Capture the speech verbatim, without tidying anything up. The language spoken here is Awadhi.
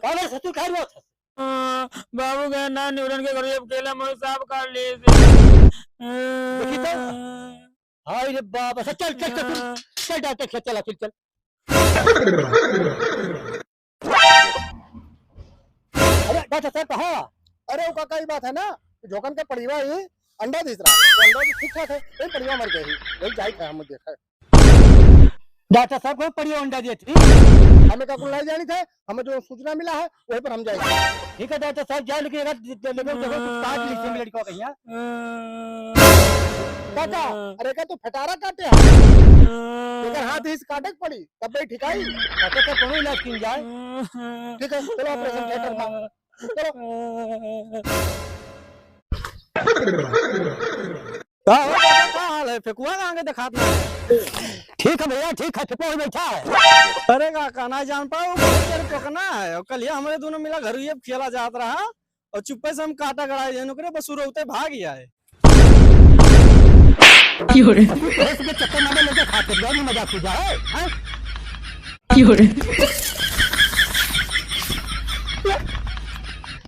का रे ससुर, का रोत है? बाबू के ना निउरन के घरे अब केला मोर सांप काट ले से। देखी तो। हाय रे बाप, अच्छा चल, चल, चल, चल, चल डॉक्टर के, चल, चल, चल। अरे डॉक्टर साहब, कहाँ? अरे वो काका, ये बात है ना, झोकन का पड़िवा ही अंडा दिस रहा, तो अंडा भी ठीक ठाक है, वही पड़िवा मर गई, वही जाई था हम देखा। डॉक्टर साहब को पड़िवा अंडा दिए थी? हमें का कुल नहीं जानी था, हमें जो सूचना मिला है, वही पर हम जाएंगे। ठीक है डॉक्टर साहब, जाओ, लेकिन अगर दे-, दे-, देखो, देखो, कुछ काट ली थी लड़का कहीं, हाँ? काका, अरे का तू फटारा काटे है? अगर हाथ इस काटे के पड़ी, तब भी ठिकाई। डॉक्टर साहब, कोनो इलाज किन जाए? ठीक है, चलो ऑपरेशन थिएटर में। चलो। का हो दादा, का हाल है? फेकुआ कहाँ के देखात ना है? ठीक है भैया, ठीक है, फेकुआ वही बैठा है। अरे काका, ना जान पाओ, बहुत तेरे टोकना है। और कल ये हमारे दोनों मिला घर ये खेला जात रहा और चुप्पे से हम काटा गड़ाए जाए, ओकरे बस उड़ौते भाग गया है। क्यों रे? अरे इसके चक्कर में लेके खा के जाओ, मजाक हो जाए, हैं? क्यों रे?